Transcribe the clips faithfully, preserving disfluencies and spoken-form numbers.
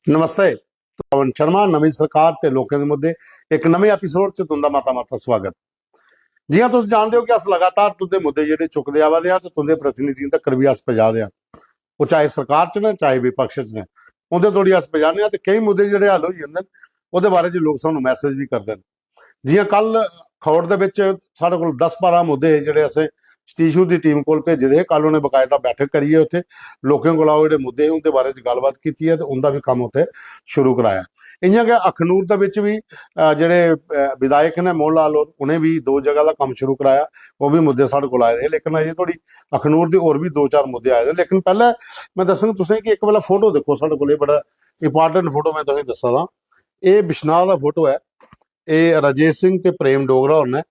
नमस्ते, पवन शर्मा, नमीं सरकार ते लोकें दे मुद्दे, इक नमें एपिसोड च तुंदा मता मता स्वागत। जियां तुस जानदे हो कि अस लगातार तुंदे मुद्दे जेह्ड़े चुकदे आवा दे आं ते तुंदे प्रतिनिधियें तक्कर बी अस पजा दे आं। ओह् चाहे सरकार च न, चाहे विपक्ष च न, उंदे धोड़ी अस पजाने आं ते केईं मुद्दे जेह्ड़े हल होई जंदे न, ओह्दे बारे च लोक सानूं मैसेज बी करदे न। जियां कल खौड़ दे बिच साढ़े कोल दस बारां मुद्दे हे जेह्ड़े असें सतीश हुंदी टीम कोल भेजे दे हे। कल उ'नें बकायदा बैठक करियै उत्थे लोकें कोला ओह् जेह्ड़े मुद्दे हे उंदे बारे च गल्लबात कीती ऐ ते उंदा बी कम्म उत्थे शुरू कराया। इ'यां गै अखनूर दे बिच बी, अ, जेह्ड़े, अ, विधायक ने मोहन लाल होर, उ'नें बी दो जगह दा कम्म शुरू कराया। ओह् बी मुद्दे साढ़े कोल आए दे हे, लेकिन अजें धोड़ी अखनूर दे होर बी दो चार मुद्दे आए दे। लेकिन पैह्ले में दस्सङ तुसें कि इक पैह्ला फोटो दिक्खो, साढ़े कोल एह् बड़ा इंपॉर्टेंट फोटो में तुसेंगी दस्सा दा। एह् बिश्नाह दा फोटो ऐ। एह् राजेश सिंह ते प्रेम डोगरा होर न,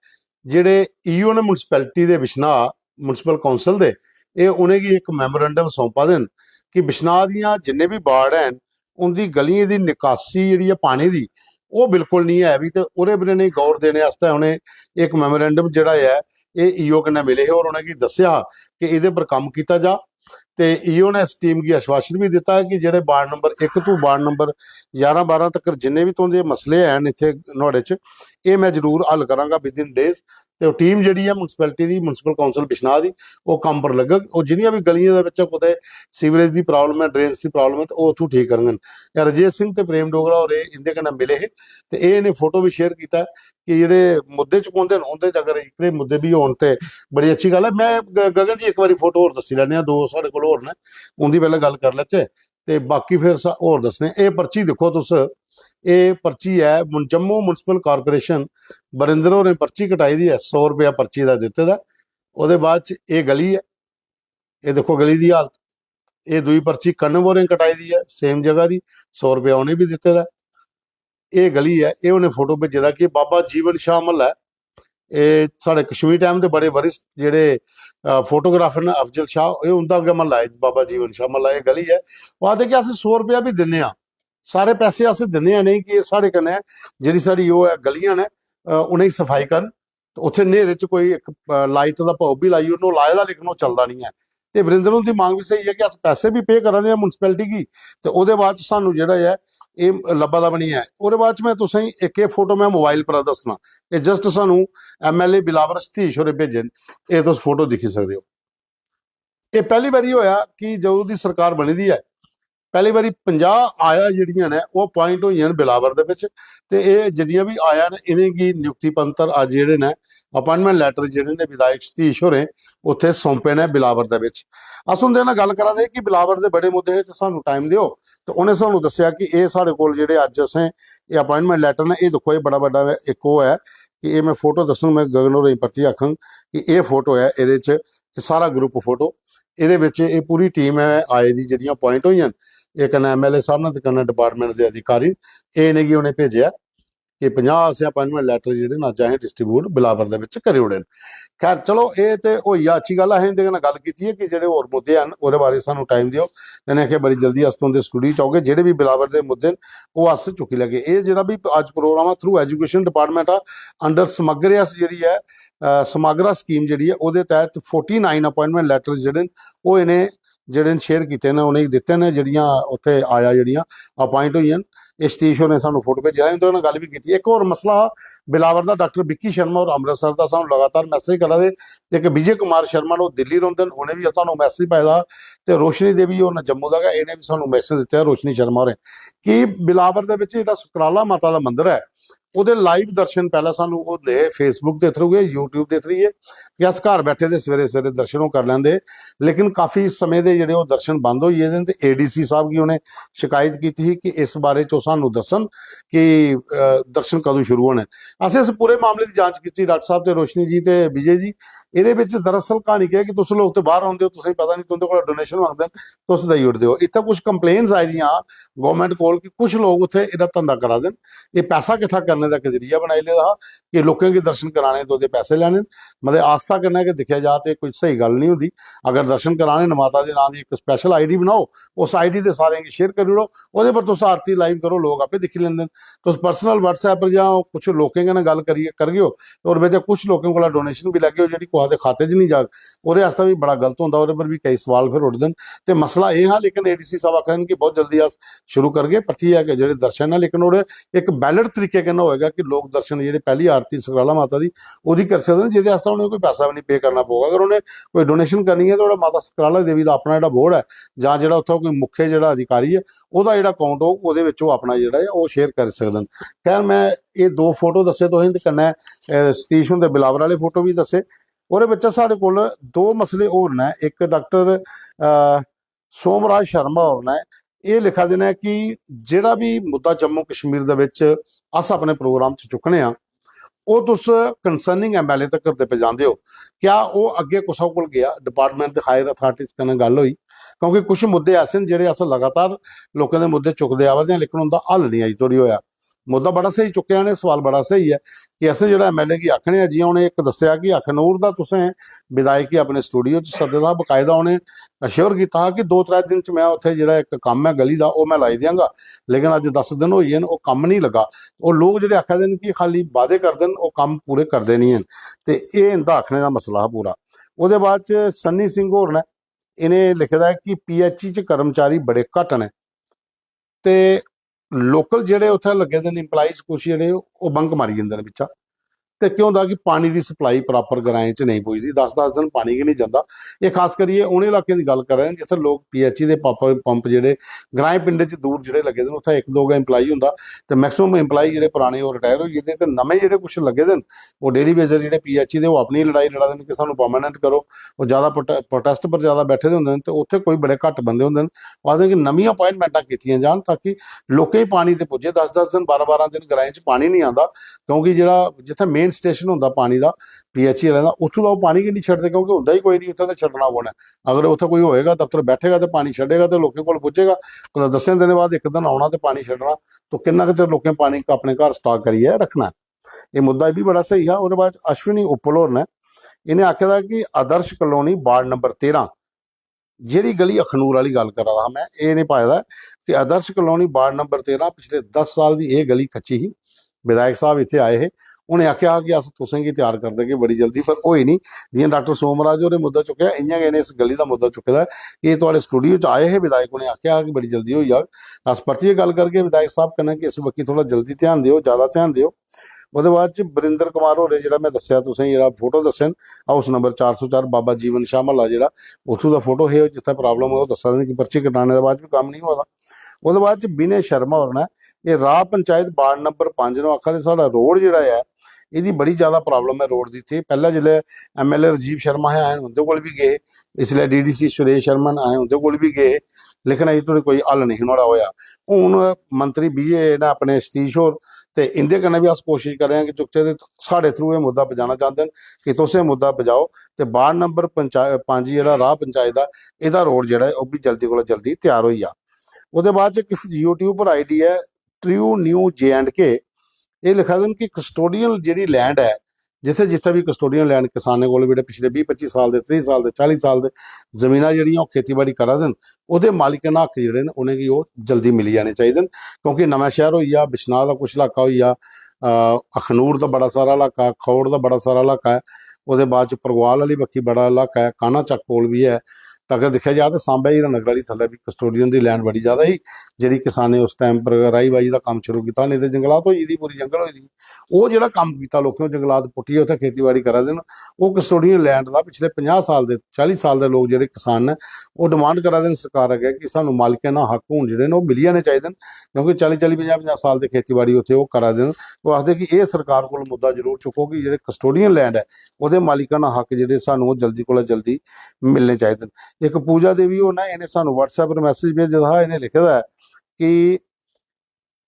जेह्ड़े ईओ न म्युनिसिपैलिटी दे, बिश्नाह म्युनिसिपल काउंसिल दे। एह् उ'नेंगी इक मैमोरेंडम सौंपा दे न कि बिश्नाह दियां जिन्ने बी वार्ड हैन, उं'दी गलियें दी निकासी जेह्ड़ी ऐ पानी दी, ओह् बिल्कुल निं है बी, ते ओह्दे पर इ'नेंगी गौर देने आस्तै उ'नें इक मैमोरेंडम जेह्ड़ा ऐ, एह् ईओ कन्नै मिले हे और उ'नेंगी दस्सेआ हा कि एह्दे पर कम्म कीता जा। ते ईओ ने इस टीम गी आश्वासन बी दित्ता कि जेह्ड़े वार्ड नंबर इक तों वार्ड नंबर ञारां बारां तक्कर जिन्ने बी तुं'दे मसले हैन इत्थै नुहाड़े च, एह् में जरूर हल करांगा within days। ते ओह् टीम जेह्ड़ी ऐ म्युनिसिपैलिटी दी, म्युनिसिपल काउंसिल बिश्नाह दी, ओह् कम्म पर लग्गग। ओह् जिन्नियां बी गलियें दे बिच्चा कुतै सीवरेज दी प्रॉब्लम ऐ, ड्रेन्स दी प्रॉब्लम ऐ, ते ओह् उत्थूं ठीक करङन। एह् राजेश सिंह ते प्रेम डोगरा होर एह् इं'दे कन्नै मिले हे ते एह् इ'नें फोटो बी शेयर कीता कि जेह्ड़े मुद्दे चुकोंदे न, उं'दे च अगर एह्कड़े मुद्दे बी होन ते बड़ी अच्छी गल्ल ऐ। में ग-, गगन जी इक बारी फोटो होर दस्सी लैन्ने आं, दो साढ़े कोल होर न, उं'दी पैह्लें गल्ल करी लैचै ते बाकी फिर सा-, होर दस्सने। एह् पर्ची दिक्खो तुस, एह् पर्ची ऐ मुन-, जम्मू म्युनिसिपल कॉरपोरेशन बरिंदर होरें पर्ची कटाई दी ऐ, सौ रपेआ पर्ची दा दित्ते दा। ओह्दे बाद च एह् गली ऐ, एह् दिक्खो गली दी हालत। एह् दूई पर्ची कनव होरें कटाई दी ऐ सेम जगह दी, सौ रपेआ उ'नें बी दित्ते दा ऐ। एह् गली ऐ, एह् उ'नें फोटो भेजे दा कि बाबा जीवन शाह म्हल्ला ऐ। एह् साढ़े कश्मीर टाइम दे बड़े वरिष्ठ जेह्ड़े, अ, फोटोग्राफर न, अफजल शाह, एह् उं'दा गै म्हल्ला ऐ, बाबा जीवन शाह म्हल्ला, एह् गली ऐ। ओह् आखदे कि अस सौ रपेआ बी दिन्ने आं, सारे पैसे अस दिन्ने आं इ'नेंगी कि एह् साढ़े कन्नै जेह्ड़ी साढ़ी ओह् ऐ, गलियां न, अ, उ'नेंगी सफाई करन। ते उत्थै न्हेरे च कोई इक, अ, लाइट दा भाव बी लाई ओड़न, ओह् लाए दा, लेकिन ओह् चलदा निं ऐ। ते वरिंदर हुंदी मंग बी स्हेई ऐ कि अस पैसे बी पे करा दे आं म्युनिसिपैलिटी गी, ते ओह्दे बाद च सानूं जेह्ड़ा ऐ, एह् लब्भा दा बी निं ऐ। ओह्दे बाद च में तुसेंगी इक एह् फोटो में मोबाइल पर दस्सना, एह् just सानूं एमएलए बिलावर सतीश होरें भेजे न, एह् तुस फोटो दिक्खी सकदे ओ। एह् पैह्ली बारी होआ कि जदूं दी सरकार बनी दी ऐ, पैह्ली बारी पंजाह् आया जेह्ड़ियां न, ओह् अपॉइंट होइयां न बिलावर दे बिच। ते एह् जिन्नियां बी आया न, इ'नेंगी नियुक्ति पंतर अज्ज जेह्ड़े न, अपॉइंटमेंट लैटर जेह्ड़े न, विधायक सतीश होरें उत्थै सौंपे न बिलावर दे बिच। अस उं'दे कन्नै गल्ल करा दे हे कि बिलावर दे बड़े मुद्दे हे ते सानूं टाइम देओ, ते उ'नें सानूं दस्सेआ कि एह् साढ़े कोल जेह्ड़े अज्ज असें एह् अपॉइंटमेंट लैटर न, एह् दिक्खो, एह् बड़ा बड्डा इक ओह् ऐ कि एह् में फोटो दस्सङ, में गगन होरें गी परतियै आखङ कि एह् फोटो ऐ, एह्दे च एह् सारा ग्रुप फोटो, एह्दे बिच एह् पूरी टीम ऐ आई दी, जेह्ड़ियां अपॉइंट होइयां न, एह् कन्नै एमएलए साहब न ते कन्नै डिपार्टमेंट दे अधिकारी न। एह् इ'नेंगी उ'नें भेजेआ कि पंजाह् असें अपॉइंटमेंट लैटर जेह्ड़े न, अज्ज असें डिस्ट्रीब्यूट बिलावर दे बिच करी ओड़े न। खैर, चलो, एह् ते होई गेआ, अच्छी गल्ल ऐ, असें इं'दे कन्नै गल्ल कीती ऐ कि जेह्ड़े होर मुद्दे हैन, ओह्दे बारे च सानूं टाइम देओ। ते इ'नें आखेआ, "बड़ी जल्दी अस तुं'दे स्टूडियो च औगे।" जेह्ड़े बी बिलावर दे मुद्दे न, ओह् अस चुक्की लैगे। एह् जेह्ड़ा बी अज्ज प्रोग्राम ऐ, थ्रू एजुकेशन डिपार्टमेंट आ, अंडर समग्र अस जेह्ड़ी ऐ, अ, समागरा स्कीम जेह्ड़ी ऐ, ओह्दे तैह्त फोर्टी नाइन अपॉइंटमेंट लैटर जेह्ड़े न, ओह् इ'नें जेह्ड़े न शेयर कीते न, उ'नेंगी दित्ते न, जेह्ड़ियां उत्थै आया, जेह्ड़ियां अपॉइंट होइयां न। एह् सतीश होरें सानूं फोटो भेजेआ, इं'दे कन्नै गल्ल बी कीती। इक होर मसला हा बिलावर दा, डाक्टर विक्की शर्मा होर अमृतसर दा सानूं लगातार मैसेज करा दे, ते इक विजय कुमार शर्मा न, ओह् दिल्ली रौंह्दे न, उ'नें बी सानूं मैसेज पाए दा, ते रोशनी देवी होर न जम्मू दा गै, इ'नें बी सानूं मैसेज दित्ते दा, रोशनी शर्मा होरें, कि बिलावर दे बिच जेह्ड़ा सुकराला माता दा मंदर ऐ, ओह्दे लाइव दर्शन पैह्लें सानूं होंदे हे Facebook दे थ्रू गै, YouTube दे थ्रू गै, कि अस घर बैठे दे सवेरे सवेरे दर्शन ओह् करी लैंदे हे। लेकिन काफी समें दे जेह्ड़े ओह् दर्शन बंद होई गेदे न, ते एडीसी साहब गी उ'नें शिकायत कीती ही कि इस बारे च ओह् सानूं दस्सन कि, अ, दर्शन कदूं शुरू होने। असें इस पूरे मामले दी जांच कीती, डाक्टर साहब ते रोशनी जी ते विजय जी। एह्दे बिच दरअसल क्हानी केह् ऐ कि तुस लोक ते बाह्र रौंह्दे ओ, तुसेंगी पता निं, तुं'दे कोला डोनेशन मंगदे न, तुस देई ओड़दे ओ। इत्थै कुछ कंप्लेन्स आई दियां गौरमैंट कोल कि कुछ लोक उत्थै एह्दा धंधा करा दे न, एह् पैसा किट्ठा करने दा इक जरिया बनाई लेदा हा कि लोकें गी दर्शन कराने ते ओह्दे पैसे लैने न। मतलब, आस्था कन्नै गै दिक्खेआ जा ते कोई स्हेई गल्ल निं होंदी। अगर दर्शन कराने न माता दे नांऽ दी इक स्पैशल आईडी बनाओ, उस आईडी ते सारें गी शेयर करी ओड़ो, ओह्दे पर तुस आरती लाइव करो, लोक आपे दिक्खी लैंदे न। तुस पर्सनल WhatsApp पर जां कुछ लोकें कन्नै गल्ल करियै करगे ओ, ते ओह्दे बिच कुछ लोकें कोला डोनेशन बी लैगे ओ, जेह्ड़ी ओह्दे खाते च निं जाग, ओह्दे आस्तै बी बड़ा गलत होंदा, ओह्दे पर बी केई सवाल फिर उठदे न। ते मसला एह् हा, लेकिन एडीसी साहब आखा दे न कि बहुत जल्दी अस शुरू करगे, परतियै गै जेह्ड़े दर्शन न, लेकिन ओह्दे इक बैलिड तरीके कन्नै होएगा कि लोक दर्शन जेह्ड़े पैह्ली आरती सुकराला माता दी ओह्दी करी सकदे न, जेह्दे आस्तै उ'नें कोई पैसा बी निं पे करना पौग। अगर उ'नें कोई डोनेशन करनी ऐ ते ओह्दा माता सुकराला देवी दा अपना जेह्ड़ा बोर्ड ऐ जां जेह्ड़ा उत्थै कोई मुख्य जेह्ड़ा अधिकारी ऐ ओह्दा जेह्ड़ा अकाउंट होग ओह्दे बिच ओह् अपना जेह्ड़ा ऐ ओह् शेयर करी सकदे न। खैर, में एह् दो फोटो दस्से तुसें ते कन्नै अ, सतीश हुंदे बिलावर आह्ले फोटो बी दस्से। ओह्दे बिच साढ़े कोल दो मसले होर न। इक डाक्टर अ, सोमराज शर्मा होर न, एह् लिखा दे न कि जेह्ड़ा बी मुद्दा जम्मू कश्मीर दे बिच अस अपने प्रोग्राम च चुक्कने आं, ओह् तुस कंसर्निंग एमएलए तक ते पजांदे ओ, क्या ओह् अग्गें कुसै कोल गेआ, डिपार्टमेंट दे हायर अथार्टीज कन्नै गल्ल होई? क्योंकि कुछ मुद्दे ऐसे न जेह्ड़े अस लगातार लोकें दे मुद्दे चुकदे आवा दे आं, लेकिन उं'दा हल निं अजें धोड़ी होआ। मुद्दा बड़ा स्हेई चुक्केआ इ'नें, सवाल बड़ा स्हेई ऐ कि असें जेह्ड़ा एमएलए गी आखने आं, जि'यां उ'नें इक दस्सेआ कि अखनूर दा तुसें विधायक गी अपने स्टूडियो च सद्दे दा, बकायदा उ'नें अश्योर कीता हा कि दो त्रै दिन च में उत्थै जेह्ड़ा इक कम्म ऐ गली दा, ओह् में लाई देआंगा, लेकिन अज्ज दस दिन होई गे न, ओह् कम्म निं लग्गा। ओह् लोक जेह्ड़े आखा दे न कि खाली वादे करदे न, ओह् कम्म पूरे करदे निं हैन। ते एह् इं'दा आखने दा मसला हा पूरा। ओह्दे बाद च सन्नी सिंह होर न, इ'नें लिखे दा ऐ कि पीएचई च कर्मचारी बड़े घट्ट न ते लोकल जेह्ड़े उत्थै लग्गे दे न एम्प्लाईज, कुछ जेह्ड़े ओह् बंक मारी जंदे न बिच्चा। ते केह् होंदा कि पानी दी सप्लाई प्रापर ग्राएं च नेईं पुजदी, दस दस दिन पानी गै निं जंदा। एह् खास करियै उ'नें इलाकें दी गल्ल करा दे न जित्थै लोक पीएचई दे पापर पंप जेह्ड़े ग्राएं पिंडें च दूर जेह्ड़े लग्गे दे न, उत्थै इक दो गै एम्प्लाई होंदा ते मैक्सिमम एम्प्लाई जेह्ड़े पराने ओह् रिटायर होई गेदे ते नमें जेह्ड़े कुछ लग्गे दे न, ओह् डेली बेजर जेह्ड़े पीएचई दे, ओह् अपनी लड़ाई लड़ा दे न कि सानूं परमानेंट करो। ओह् ज़्यादा प्रोटे-, प्रोटेस्ट पर ज़्यादा बैठे दे होंदे न ते उत्थै कोई बड़े घट्ट बंदे होंदे न। ओह् आखदे कि नमियां अपॉइंटमेंटां कीतियां जान ताकि लोकें गी पानी ते पुज्जे। दस दस दिन, बारां बारां दिन ग्राएं च पानी निं आंदा, क्योंकि जेह्ड़ा जित्थै मेन स्टेशन होंदा पानी दा, पीएचई आह्लें दा, उत्थूं दा ओह् पानी गै निं छड्डदे, क्योंकि होंदा ही कोई निं उत्थै, ते छड्डना कु'न ऐ? अगर उत्थै कोई होएगा दफ्तर बैठेगा ते पानी छड्डेगा ते लोकें कोल पुज्जेगा। कुतै दस्सें दिनें बाद इक दिन औना ते पानी छड्डना, तो किन्ना कुचिर लोकें पानी अपने घर स्टाक करियै रक्खना ऐ? एह् मुद्दा, एह् बी बड़ा स्हेई हा। ओह्दे बाद च अश्विनी उप्पल होर ने, इ'नें आखे दा कि आदर्श कलोनी वार्ड नंबर तेरां, जेह्ड़ी गली अखनूर आह्ली गल्ल करा दा हा में, एह् इ'नें पाए दा ऐ कि आदर्श कलोनी वार्ड नंबर तेरां, पिछले दस साल दी एह् गली कच्ची ही, विधायक साहब इत्थै आए हे, उ'नें आखेआ हा कि अस तुसें गी त्यार करी देगे बड़ी जल्दी, पर होई निं। जि'यां डाक्टर सोमराज होरें मुद्दा चुक्केआ, इ'यां गै इ'नें इस गली दा मुद्दा चुक्के दा ऐ कि एह् थुआढ़े स्टूडियो च आए हे विधायक, उ'नें आखेआ हा कि बड़ी जल्दी होई जाग। अस परतियै गल्ल करगे विधायक साहब कन्नै कि इस बक्खी थोह्ड़ा जल्दी ध्यान देओ, जैदा ध्यान देओ। ओह्दे बाद च बरिंदर कुमार होरें, जेह्ड़ा में दस्सेआ तुसें, जेह्ड़ा फोटो दस्से न, हाउस नंबर चार सौ चार, बाबा जीवन शाह म्हल्ला जेह्ड़ा, उत्थूं दा फोटो हे, जित्थै प्रॉब्लम ऐ, ओह् दस्सा दे न कि पर्ची कटाने दे बाद बी कम्म निं होआ दा। ओह्दे बाद च विनय शर्मा होर न, एह् राह पंचायत वार्ड नंबर पंज न, ओह् आखा दे साढ़ा रोड जेह्ड़ा ऐ, एह्दी बड़ी जैदा प्रॉब्लम ऐ रोड दी इत्थै। पैह्लें जिसलै एमएलए राजीव शर्मा हे, अस उं'दे कोल बी गे, इसलै डीडीसी सुरेश शर्मा न, अस उं'दे कोल बी गे, लेकिन अजें धोड़ी कोई हल नेईं नुहाड़ा होआ। हून मंत्री बीए न अपने सतीश होर, ते इं'दे कन्नै बी अस कोशश करा दे आं कि चुकचै ते साढ़े थ्रू एह् मुद्दा पजाना चांह्दे न कि तुस एह् मुद्दा पजाओ ते वार्ड नंबर पंचा-, पंज जेह्ड़ा राह पंचायत दा, एह्दा रोड जेह्ड़ा ऐ, ओह् बी जल्दी कोला जल्दी त्यार होई जा। ओह्दे बाद च इक YouTube पर आईडी ऐ, ट्रू न्यू जे एंड के, एह् लिखा दे न कि कस्टोडियल जेह्ड़ी लैंड ऐ, जित्थै जित्थै बी कस्टोडियल लैंड किसानें कोल, जेह्ड़े पिछले बीह् पच्ची साल दे, त्रीह् साल दे, चाली साल दे जमीनां जेह्ड़ियां ओह् खेतीबाड़ी करा दे न, ओह्दे मालिकाना हक्क जेह्ड़े न, उ'नेंगी ओह् जल्दी मिली जाने चाहिदे न। क्योंकि नमां शैह्र होई गेआ, बिश्नाह दा कुछ इलाका होई गेआ, अ, अखनूर दा बड़ा सारा इलाका, खौड़ दा बड़ा सारा इलाका ऐ, ओह्दे बाद च परगवाल आह्ली बक्खी बड़ा इलाका ऐ, काना चक्क कोल बी ऐ। ते अगर दिक्खेआ जा ते सांबै हीरानगर आह्ली थल्लै बी कस्टोडियन दी लैंड बड़ी जैदा ही, जेह्ड़ी किसानें उस टाइम पर राही बाही दा कम्म शुरू कीता, नेईं ते जंगलात होई गेदी, पूरी जंगल होई दी। ओह् जेह्ड़ा कम्म कीता लोकें, ओह् जंगलात पुट्टियै उत्थै खेतीबाड़ी करा दे न, ओह् कस्टोडियन लैंड दा पिछले पंजाह् साल दे, चाली साल दे लोक जेह्ड़े किसान न, ओह् डिमांड करा दे न सरकार अग्गें कि सानूं मालकाना हक्क हून जेह्ड़े न, ओह् मिली जाने चाहिदे न, क्योंकि चाली चाली, पंजाह् पंजाह् साल दे खेतीबाड़ी उत्थै ओह् करा दे न। ओह् आखदे कि एह् सरकार कोल मुद्दा जरूर चुक्को कि जेह्ड़े कस्टोडियन लैंड ऐ, ओह्दे मालिकाना हक्क जेह्ड़े सानूं ओह् जल्दी कोला जल्दी मिलने चाहिदे न। इक पूजा देवी होर न, इ'नें सानूं WhatsApp पर मैसेज भेजे दा हा, इ'नें लिखे दा ऐ कि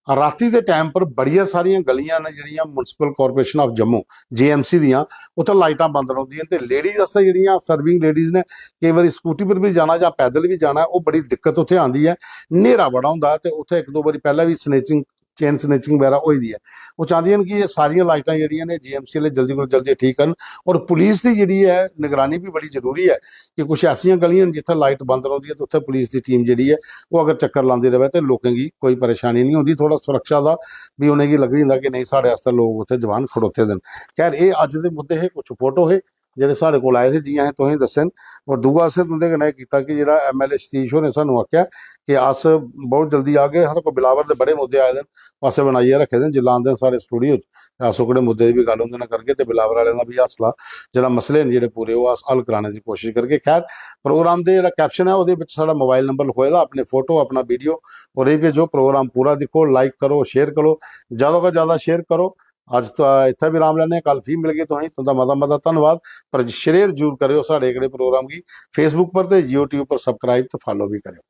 रातीं दे टैम पर बड़ियां सारियां गलियां न जेह्ड़ियां Municipal Corporation of Jammu, JMC दियां, उत्थै लाइटां बंद रौंह्दियां न ते लेडीज आस्तै, जेह्ड़ियां सर्विंग लेडीज न, केईं बारी स्कूटी पर बी जाना जां पैदल बी जाना, ओह् बड़ी दिक्कत उत्थै आंदी ऐ। न्हेरा बड़ा होंदा ऐ ते उत्थै इक दो बारी पैह्लें बी स्नैचिंग, चेन स्नैचिंग बगैरा होई दी ऐ। ओह् चांह्दियां न कि एह् सारियां लाइटां जेह्ड़ियां न, जेएमसी आह्ले जल्दी कोला जल्दी ठीक करन। और पुलिस दी जेह्ड़ी ऐ, निगरानी बी बड़ी जरूरी ऐ कि कुछ ऐसियां गलियां न जित्थै लाइट बंद रौंह्दी ऐ ते उत्थै पुलिस दी टीम जेह्ड़ी ऐ, ओह् अगर चक्कर लांदी र'वै ते लोकें गी कोई परेशानी निं होंदी। थोह्ड़ा सुरक्षा दा बी उ'नेंगी लग्गी जंदा कि नेईं, साढ़े आस्तै लोक उत्थै जवान खड़ोते दे न। खैर, एह् अज्ज दे मुद्दे हे, कुछ फोटो हे। जेह्ड़े साढ़े कोल आए थे, जि'यां असें तुसेंगी दस्से न। और दूआ असें तुं'दे कन्नै एह् कीता कि जेह्ड़ा एमएलए सतीश होरें सानूं आखेआ कि अस बहुत जल्दी आगे, साढ़े कोल बिलावर दे बड़े मुद्दे आए दे न, असें बनाइयै रक्खे दे न, जिसलै आंदे न साढ़े स्टूडियो च ते अस ओकड़े मुद्दे दी बी गल्ल उं'दे नै करगे ते बिलावर आह्लें दा बी हौसला, जेह्ड़ा मसले न जेह्ड़े पूरे, ओह् अस हल कराने दी कोशश करगे। खैर, प्रोग्राम दे जेह्ड़ा कैप्शन ऐ, ओह्दे बिच साढ़ा मोबाइल नंबर लखोए दा, अपने फोटो, अपना वीडियो और एह् भेजो। प्रोग्राम पूरा दिक्खो, लाइक करो, शेयर करो, जैदा कोला जैदा शेयर करो। अज्ज तो इत्थै विराम लैने आं, कल फ्ही मिलगे तुसेंगी। तुं'दा मता मता धन्नवाद। पर शेयर जरूर करेओ साढ़े एह्कड़े प्रोग्राम गी, Facebook पर ते YouTube पर सब्सक्राइब ते फालो बी करेओ।